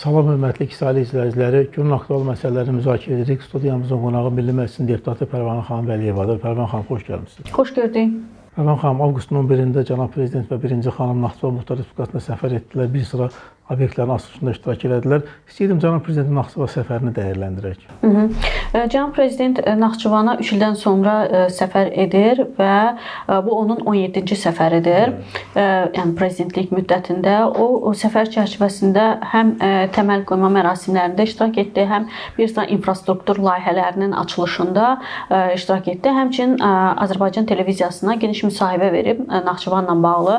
Salam hörmətli İqtisadi izləyiciləri, günün aktual məsələlərini müzakirə edirik. Studiyamızın qonağı Milli Məclisin deputatı Pərvanə xanım Vəliyevadır. Pərvanə xanım, xoş gəlmisiniz. Xoş gördük. Pərvanə xanım, avqustun 11-də cənab prezident və birinci xanım Naxçıvan Muxtar Respublikasına səfər etdilər. Bir sıra obyektlərin açılışında iştirak elədilər. İstəyirdim cənab prezidentin Naxçıvan səfərini dəyərləndirək. Cənab prezident Naxçıvana 3 ildən sonra səfər edir və bu onun 17-ci səfəridir. Yəni prezidentlik müddətində o səfər çərçivəsində həm təməl qoyma mərasimlərində iştirak etdi, həm bir sıra infrastruktur layihələrinin açılışında iştirak etdi. Həmçinin Azərbaycan televiziyasına geniş müsahibə verib Naxçıvanla bağlı.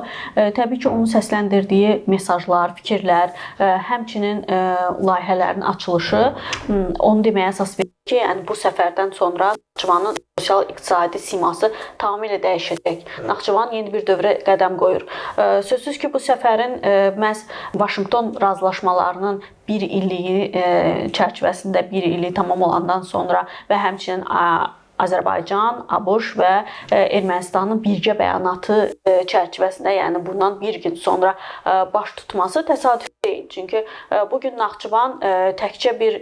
Təbii ki, onun səsləndirdiyi mesajlar, fikirlər, həmçinin layihələrin açılışı onu deməyə əsas verir ki, yəni bu səfərdən sonra Naxçıvanın sosial-iqtisadi siması tamamilə dəyişəcək. Naxçıvan yeni bir dövrə qədəm qoyur. Sözsüz ki, bu səfərin məhz Vaşinqton razılaşmalarının bir illiyi çərçivəsində bir ili tamam olandan sonra və həmçinin Azərbaycan, ABŞ və Ermənistanın birgə bəyanatı çərçivəsində, yəni bundan bir gün sonra baş tutması təsadüf deyil. Çünki bu gün Naxçıvan təkcə bir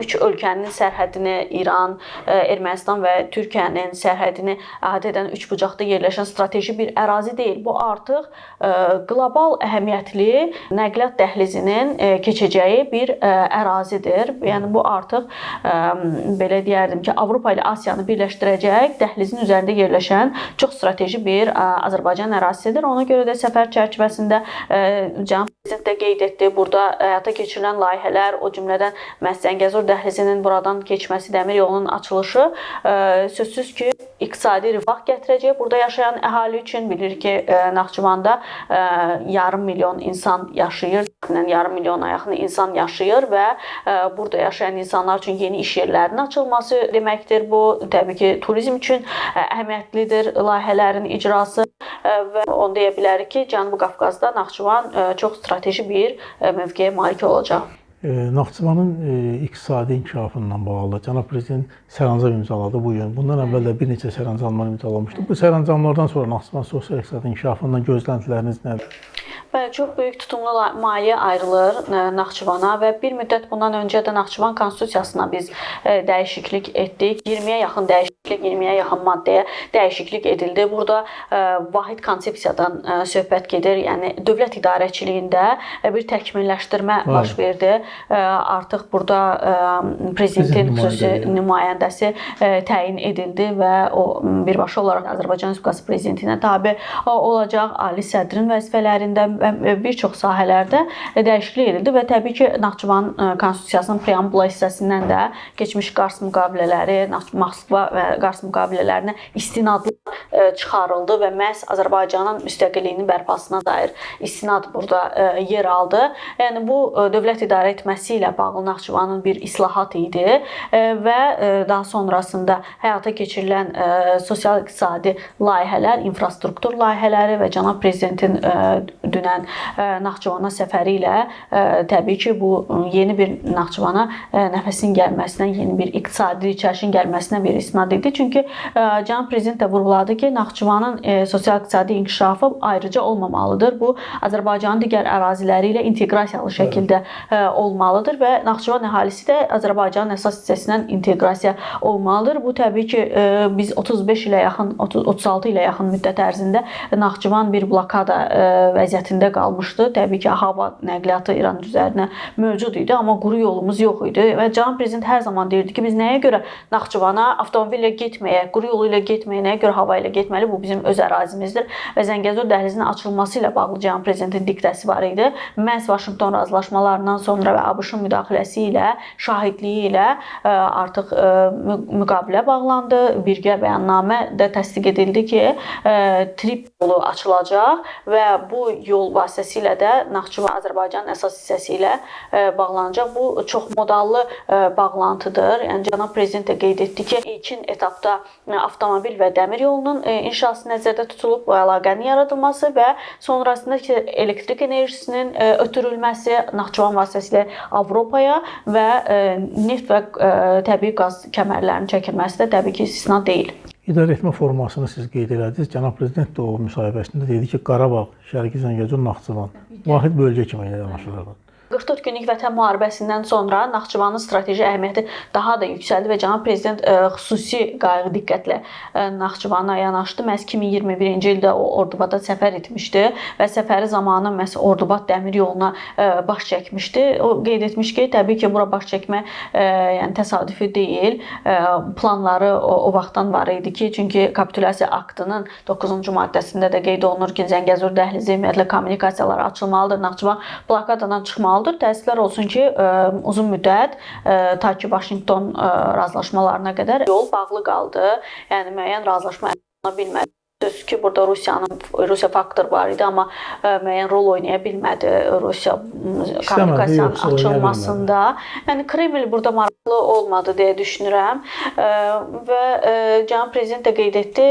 üç ölkənin sərhədini, İran, Ermənistan və Türkiyənin sərhədini əhatə edən üç bucaqda yerləşən strateji bir ərazi deyil. Bu artıq qlobal əhəmiyyətli nəqliyyat dəhlizinin keçəcəyi bir ərazidir. Yəni bu artıq belə deyərdim ki, Avropa ilə Asiyanı birləşdirəcək dəhlizin üzərində yerləşən çox strateji bir Azərbaycan ərazisidir. Ona görə də səfər çərçivəsində cənab prezident də qeyd etdi, burada həyata keçirilən layihələr, o cümlədən məhz Zəngəzur dəhlizinin buradan keçməsi, dəmir yolunun açılışı sözsüz ki, iqtisadi rifah gətirəcək. Burada yaşayan əhali üçün bilir ki, Naxçıvanda yarım milyon insan yaşayır, təxminən yarım milyona yaxın insan yaşayır və burada yaşayan insanlar üçün yeni iş yerlərinin açılması deməkdir. Bu, təbii ki, turizm üçün əhəmiyyətlidir layihələrin icrası və onu deyə bilərik ki, Cənubi Qafqazda Naxçıvan çox strateji bir mövqeyə malik olacaq. Naxçıvanın iqtisadi inkişafından bağlı cənab prezident sərəncam imzaladı bu gün. Bundan əvvəl də bir neçə sərəncamlar imzalamışdı. Bu sərəncamlardan sonra Naxçıvan sosial-iqtisadi inkişafından gözləntiləriniz nədir? Bəli, çox böyük tutumlu maliyyə ayrılır Naxçıvana və bir müddət bundan öncə də Naxçıvan Konstitusiyasına biz dəyişiklik etdik. 20-yə yaxın dəyişiklik, 20-yə yaxın maddəyə dəyişiklik edildi. Burada vahid konsepsiyadan söhbət gedir. Yəni dövlət idarəçiliyində bir təkmilləşdirmə baş verdi. Artıq burada prezidentin xüsusi nümayəndəsi təyin edildi və o birbaşa olaraq Azərbaycan Respublikası prezidentinə tabe olacaq. Ali sədrin vəzifələrində və bir çox sahələrdə dəyişiklik edildi və təbii ki, Naxçıvan Konstitusiyasının preambula hissəsindən də keçmiş Qars müqavilələri, Moskva və Qars müqavilələrinə istinadlar çıxarıldı və məhz Azərbaycanın müstəqilliyinin bərpasına dair istinad burada yer aldı. Yəni bu dövlət idarə etməsi ilə bağlı Naxçıvanın bir islahat idi və daha sonrasında həyata keçirilən sosial-iqtisadi layihələr, infrastruktur layihələri və cənab prezidentin dünən Naxçıvana səfəri ilə təbii ki, bu yeni bir Naxçıvana nəfəsin gəlməsinə, yeni bir iqtisadi dirçəlişin gəlməsinə bir istinad idi. Çünki cənab prezident də vurğuladı ki, Naxçıvanın sosial-iqtisadi inkişafı ayrıca olmamalıdır. Bu, Azərbaycanın digər əraziləri ilə inteqrasiyalı şəkildə olmalıdır və Naxçıvan əhalisi də Azərbaycanın əsas hissəsindən inteqrasiya olmalıdır. Bu, təbii ki, biz 35 ilə yaxın, 36 ilə yaxın müddət ərzində Naxçıvan bir blokada vəziyyətində qalmışdı. Təbii ki, hava nəqliyyatı İran üzərinə mövcud idi, amma quru yolumuz yox idi və cənab prezident hər zaman deyirdi ki, biz nəyə görə Naxçıvana avtomobillə getməyə, quru yolu ilə getməyə, nəyə görə hava ilə getməli? Bu bizim öz ərazimizdir və Zəngəzur dəhlizinin açılması ilə bağlı cənab prezidentin diktəsi var idi. Məhz Vaşinqton razılaşmalarından sonra və ABŞ-ın müdaxiləsi ilə, şahidliyi ilə artıq müqavilə bağlandı. Birgə bəyannamə də təsdiq edildi ki, trip yolu açılacaq və bu yol vasitəsilə də Naxçıvan Azərbaycanın əsas hissəsi ilə bağlanacaq. Bu çox modallı bağlantıdır. Yəni cənab prezident də qeyd etdi ki, ilkin etapda avtomobil və dəmir yolunun inşası nəzərdə tutulub, bu əlaqənin yaradılması və sonrasında ki, elektrik enerjisinin ötürülməsi Naxçıvan vasitəsilə Avropaya və neft və təbii qaz kəmərlərinin çəkilməsi də təbii ki, istisna deyil. İdarə etmə formasını siz qeyd elədiniz. Cənab prezident də o müsahibəsində dedi ki, Qarabağ, Şərqi Zəngəzur, Naxçıvan vahid bölgə kimi yanaşılır. 44 günlük Vətən müharibəsindən sonra Naxçıvanın strateji əhəmiyyəti daha da yüksəldi və cənab prezident xüsusi qayğı diqqətlə Naxçıvana yanaşdı. Məhz 2021-ci ildə o Ordubada səfər etmişdi və səfəri zamanı məhz Ordubad dəmir yoluna baş çəkmişdi. O qeyd etmiş ki, təbii ki, bura baş çəkmə yəni təsadüfi deyil. Planları o vaxtdan var idi ki, çünki kapitulyasiya aktının 9-cu maddəsində də qeyd olunur ki, Zəngəzur dəhlizi, ümumiyyətlə kommunikasiyalar açılmalıdır, Naxçıvan blokadadan çıxmalıdır. Təəssüflər olsun ki, uzun müddət ta ki Vaşinqton razılaşmalarına qədər yol bağlı qaldı. Yəni müəyyən razılaşma əldə oluna bilmədi. Düz ki, burada Rusiya faktoru var idi, amma müəyyən rol oynaya bilmədi Rusiya kommunikasiyanın açılmasında. Yəni Kreml burada maraqlı olmadı deyə düşünürəm. Və cənab prezident də qeyd etdi,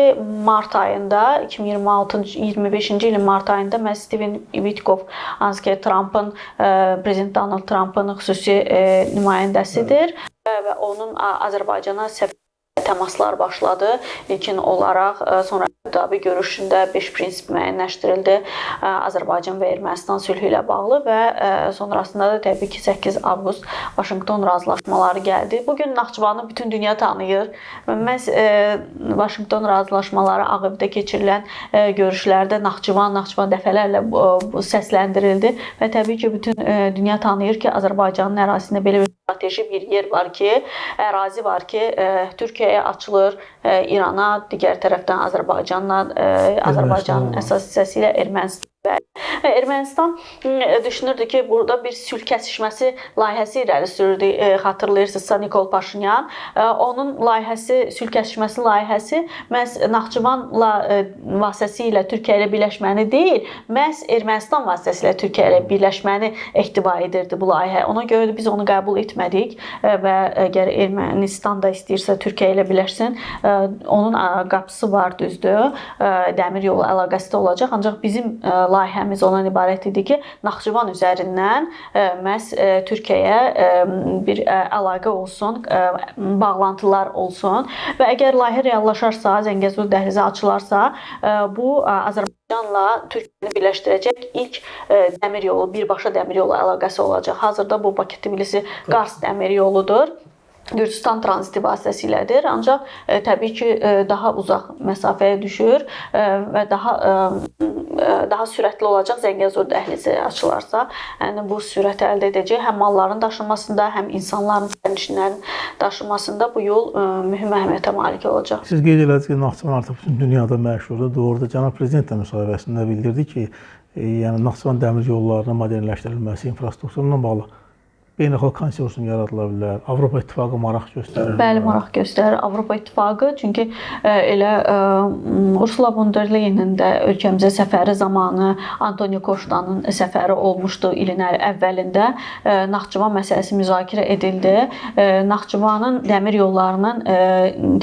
mart ayında 2026-25-ci ilin mart ayında məhz Steven Witkoff, hansı ki Trumpın, prezident Donald Trumpın xüsusi nümayəndəsidir və onun Azərbaycana səfər təmaslar başladı. İlkin olaraq sonra Əbu Dabi görüşündə 5 prinsip müəyyənləşdirildi Azərbaycan və Ermənistan sülhü ilə bağlı və sonrasında da təbii ki 8 avqust Vaşinqton razılaşmaları gəldi. Bu gün Naxçıvanı bütün dünya tanıyır. Məhz Vaşinqton razılaşmaları Ağ Evdə keçirilən görüşlərdə Naxçıvan dəfələrlə səsləndirildi və təbii ki bütün dünya tanıyır ki, Azərbaycanın ərazisində belə bir strateji bir yer var ki, ərazi var ki, Türkiyəyə açılır, İrana, digər tərəfdən Azərbaycanla, Azərbaycanın əsas hissəsi ilə Ermənistan. Ermənistan düşünürdü ki, burada bir sülh kəsişməsi layihəsi irəli sürürdü. Xatırlayırsınızsa Nikol Paşinyan. Onun layihəsi, sülh kəsişməsi layihəsi məhz Naxçıvanla vasitəsilə Türkiyə ilə birləşməni deyil, məhz Ermənistan vasitəsilə Türkiyə ilə birləşməni ehtiva edirdi bu layihə. Ona görə də biz onu qəbul etmədik və əgər Ermənistan da istəyirsə Türkiyə ilə birləşsin, onun qapısı var, düzdür, dəmir yolu əlaqəsi də olacaq. Ancaq bizim layihəmiz ondan ibarət idi ki, Naxçıvan üzərindən məhz Türkiyəyə bir əlaqə olsun, bağlantılar olsun və əgər layihə reallaşarsa, Zəngəzur dəhlizi açılarsa, bu Azərbaycanla Türkiyəni birləşdirəcək ilk dəmir yolu, birbaşa dəmir yolu əlaqəsi olacaq. Hazırda bu Bakı-Tbilisi-Qars dəmir yoludur. Gürcüstan tranziti vasitəsilədir, ancaq təbii ki, daha uzaq məsafəyə düşür və daha sürətli olacaq Zəngəzur dəhlizi açılarsa. Yəni bu sürəti əldə edəcək həm malların daşınmasında, həm insanların, sərnişinlərin daşınmasında bu yol mühüm əhəmiyyətə malik olacaq. Siz qeyd elədiniz ki, Naxçıvan artıq bütün dünyada məşhurdur. Doğrudur. Cənab prezident də müsahibəsində bildirdi ki, yəni Naxçıvan dəmir yollarının modernləşdirilməsi, infrastrukturundan bağlı beynəlxalq konsorsium yaradıla bilər. Avropa İttifaqı maraq göstərir. Bəli, maraq göstərir Avropa İttifaqı. Çünki elə Ursula von der Leyenin də ölkəmizə səfəri zamanı Antonio Koştanın səfəri olmuşdu ilin əvvəlində. Naxçıvan məsələsi müzakirə edildi. Naxçıvanın dəmir yollarının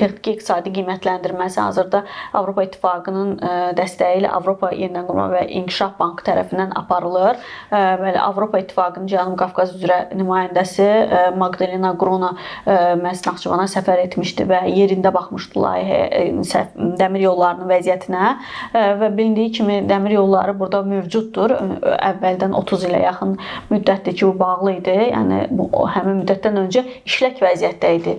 texniki iqtisadi qiymətləndirməsi hazırda Avropa İttifaqının dəstəyi ilə Avropa Yenidən Qurma və İnkişaf Bankı tərəfindən aparılır. Bəli, Avropa İttifaqının Cənubi Qafqaz üzrə nümayəndəsi Magdalena Grona məhz Naxçıvana səfər etmişdi və yerində baxmışdı layihə dəmir yollarının vəziyyətinə və bilindiyi kimi dəmir yolları burada mövcuddur. Əvvəldən 30 ilə yaxın müddətdir ki, bu bağlı idi. Yəni bu həmin müddətdən öncə işlək vəziyyətdə idi.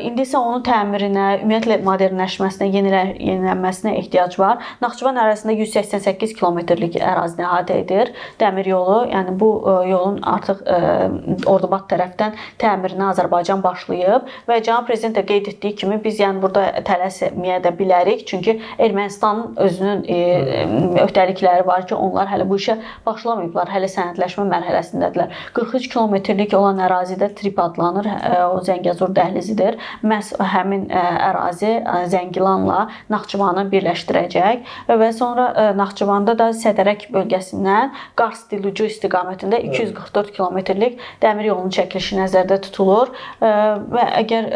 İndi isə onun təmirinə, ümumiyyətlə modernləşməsinə, yenilənməsinə ehtiyac var. Naxçıvan ərazisində 188 kilometrlik ərazini əhatə edir dəmir yolu. Yəni bu yolun artıq Ordubad tərəfdən təmirinə Azərbaycan başlayıb və cənab prezident də qeyd etdiyi kimi biz yəni burada tələsməyə də bilərik. Çünki Ermənistanın özünün öhdəlikləri var ki, onlar hələ bu işə başlamayıblar, hələ sənədləşmə mərhələsindədirlər. 43 kilometrlik olan ərazidə TRIP adlanır, o Zəngəzur dəhlizidir. Məhz həmin ərazi Zəngilanla Naxçıvanı birləşdirəcək və sonra Naxçıvanda da Sədərək bölgəsindən Qars-Dilucu istiqamətində 244 kilometrlik kilometrlik dəmir yolunun çəkilişi nəzərdə tutulur. Və əgər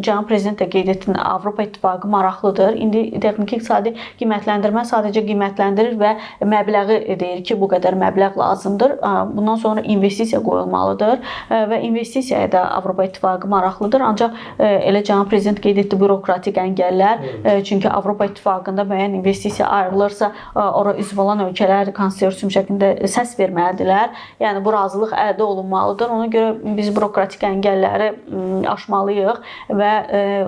cənab prezident də qeyd etdi, Avropa İttifaqı maraqlıdır. İndi texniki iqtisadi qiymətləndirmə sadəcə qiymətləndirir və məbləği deyir ki, bu qədər məbləğ lazımdır. Bundan sonra investisiya qoyulmalıdır və investisiyaya da Avropa İttifaqı maraqlıdır. Ancaq elə cənab prezident qeyd etdi, bürokratik əngəllər. Çünki Avropa İttifaqında müəyyən investisiya ayrılırsa, ora üzv olan ölkələr konsorsium şəklində səs verməlidirlər. Yəni bu razılıq əldə olunmalıdır. Ona görə biz bürokratik əngəlləri aşmalıyıq və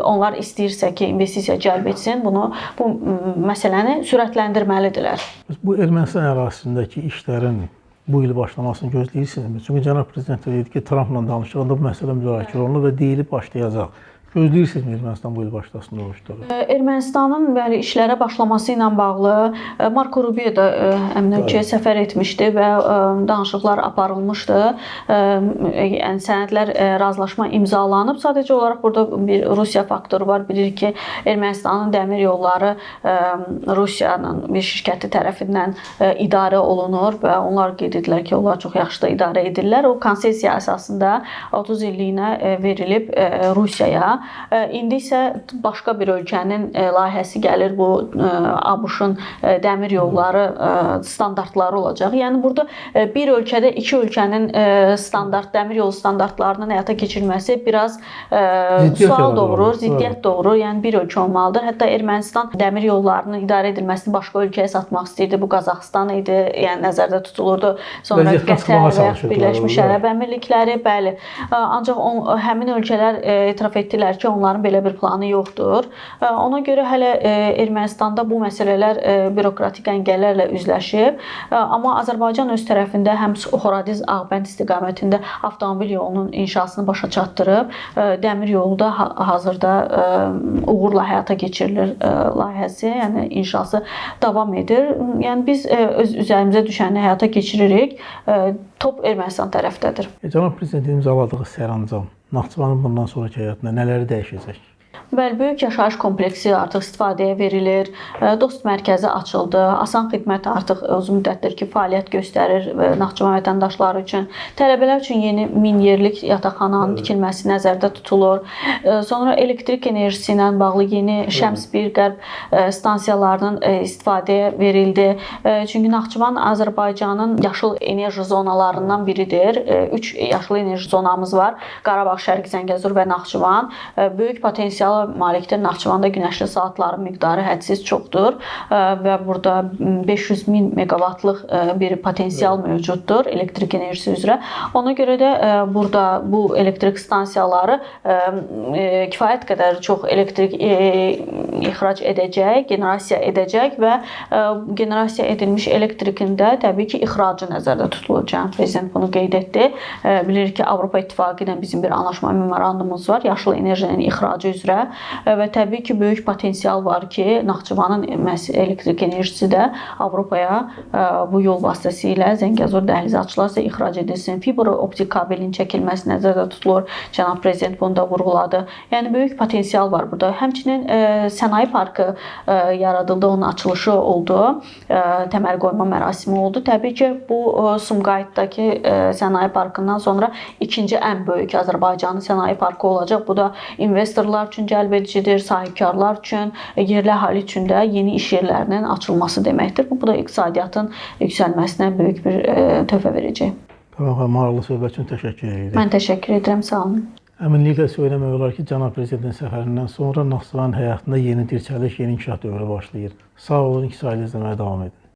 onlar istəyirsə ki, investisiya cəlb etsin, bu məsələni sürətləndirməlidirlər. Bu Ermənistan ərazisindəki işlərin bu il başlamasını gözləyirsinizmi? Çünki cənab prezident dedi ki, Trampla danışığında bu məsələ müzakirə olunur və deyilib başlayacaq. Gözləyirsinizmi Ermənistan bu il başlasın o işləri? Ermənistanın bəli işlərə başlaması ilə bağlı Marko Rubio da həmin ölkəyə səfər etmişdi və danışıqlar aparılmışdı. Yəni sənədlər, razılaşma imzalanıb. Sadəcə olaraq burada bir Rusiya faktoru var. Bilirik ki, Ermənistanın dəmir yolları Rusiyanın bir şirkəti tərəfindən idarə olunur və onlar qeyd edirlər ki, onlar çox yaxşı da idarə edirlər. O konsesiya əsasında 30 illiyinə verilib Rusiyaya. İndi isə başqa bir ölkənin layihəsi gəlir, bu ABŞ-ın dəmir yolları standartları olacaq. Yəni burada bir ölkədə iki ölkənin standart dəmir yolu standartlarının həyata keçirilməsi biraz sual doğurur, ziddiyyət doğurur. Yəni bir ölkə olmalıdır. Hətta Ermənistan dəmir yollarının idarə edilməsini başqa ölkəyə satmaq istəyirdi. Bu Qazaxıstan idi, yəni nəzərdə tutulurdu. Sonra Qətər və Birləşmiş Ərəb Əmirlikləri, bəli. Ancaq həmin ölkələr etiraf etdilər ki, onların belə bir planı yoxdur. Ona görə hələ Ermənistanda bu məsələlər bürokratik əngəllərlə üzləşib. Amma Azərbaycan öz tərəfində həm Horadiz Ağbənd istiqamətində avtomobil yolunun inşasını başa çatdırıb, dəmir yolu da hazırda uğurla həyata keçirilir layihəsi, yəni inşası davam edir. Yəni biz öz üzərimizə düşəni həyata keçiririk. Top Ermənistan tərəfdədir. Cənab Prezidentin imzaladığı sərəncam Naxçıvanın bundan sonraki həyatında nələri dəyişəcək? Bəli, böyük yaşayış kompleksi artıq istifadəyə verilir. Dost mərkəzi açıldı. Asan xidmət artıq uzun müddətdir ki, fəaliyyət göstərir Naxçıvan vətəndaşları üçün. Tələbələr üçün yeni 1000 yerlik yataqxananın tikilməsi nəzərdə tutulur. Sonra elektrik enerjisi ilə bağlı yeni Şəms 1 Qərb stansiyalarının istifadəyə verildi. Çünki Naxçıvan Azərbaycanın yaşıl enerji zonalarından biridir. 3 yaşıl enerji zonamız var. Qarabağ, Şərqi Zəngəzur və Naxçıvan. Böyük potensial malikdir. Naxçıvanda günəşli saatların miqdarı hədsiz çoxdur və burada 500 min meqavatlıq bir potensial mövcuddur elektrik enerjisi üzrə. Ona görə də burada bu elektrik stansiyaları kifayət qədər çox elektrik ixrac edəcək, generasiya edəcək və generasiya edilmiş elektrikin də təbii ki, ixracı nəzərdə tutulur. Cənab Prezident bunu qeyd etdi. Bilirik ki, Avropa İttifaqı ilə bizim bir anlaşma memorandumumuz var, yaşıl enerjinin ixracı üzrə və təbii ki, böyük potensial var ki, Naxçıvanın məhz elektrik enerjisi də Avropaya bu yol vasitəsilə Zəngəzur dəhlizi açılarsa ixrac edilsin. Fiber optik kabelin çəkilməsi nəzərdə tutulur. Cənab Prezident bunu da vurğuladı. Yəni böyük potensial var burada. Həmçinin sənaye parkı yaradıldı, onun açılışı oldu, təməl qoyma mərasimi oldu. Təbii ki, bu Sumqayıtdakı sənaye parkından sonra ikinci ən böyük Azərbaycanın sənaye parkı olacaq. Bu da investorlar üçün cəlb edicidir, sahibkarlar üçün, yerli əhali üçün də yeni iş yerlərinin açılması deməkdir. Bu da iqtisadiyyatın yüksəlməsinə böyük bir töhfə verəcək. Tamam, maraqlı söhbət üçün təşəkkür edirəm. Mən təşəkkür edirəm, sağ olun. Əminliklə söyləmək olar ki, cənab Prezidentin səfərindən sonra Naxçıvanın həyatında yeni dirçəliş, yeni inkişaf dövrü başlayır. Sağ olun, iki saylı izləməyə davam edin.